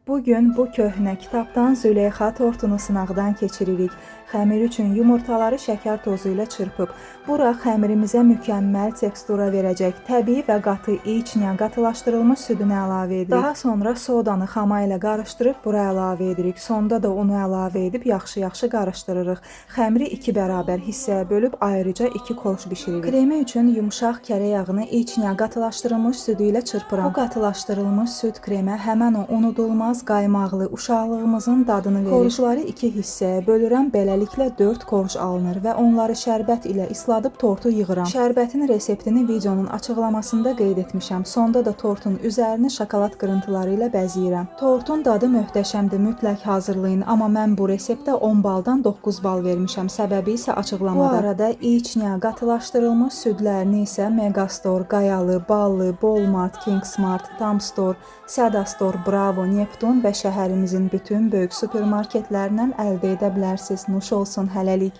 Bugün bu köhnə kitabdan Züleyxa tortunu sınaqdan keçiririk. Xəmir üçün yumurtaları şəkər tozu ilə çırpıb, bura xəmirimizə mükəmməl tekstura verəcək təbii və qatı içnə qatılaşdırılmış südünü əlavə edirik. Daha sonra sodanı xama ilə qarışdırıb bura əlavə edirik. Sonda da unu əlavə edib yaxşı-yaxşı qarışdırırıq. Xəmiri 2 bərabər hissəyə bölüb ayrıca 2 korj bişiririk. Kremi üçün yumşaq kərə yağını içnə qatılaşdırılmış südü ilə çırpıram. Bu qatılaşdırılmış süd kremə həmən o unudulmaz qaymaqlı uşaqlığımızın dadını verir. Korjları 2 hissəyə bölürəm. Beləliklə 4 korj alınır və onları şərbət ilə isladıb tortu yığıram. Şərbətin reseptini videonun açıqlamasında qeyd etmişəm. Sonda da tortun üzərini şokolad qırıntıları ilə bəzəyirəm. Tortun dadı möhtəşəmdir, mütləq hazırlayın, amma mən bu reseptə 10 baldan 9 bal vermişəm. Səbəbi isə açıqlamada. Bu arada içnə qatılaşdırılmış südlərini isə Megastore, Qayalı, Ballı, Bolmart, Kingsmart, Tamstore, Sadastore, Bravo, Neptun və şəhərimizin bütün böyük supermarketlərindən əldə edə bilərsiniz. Nuş olsun hələlik.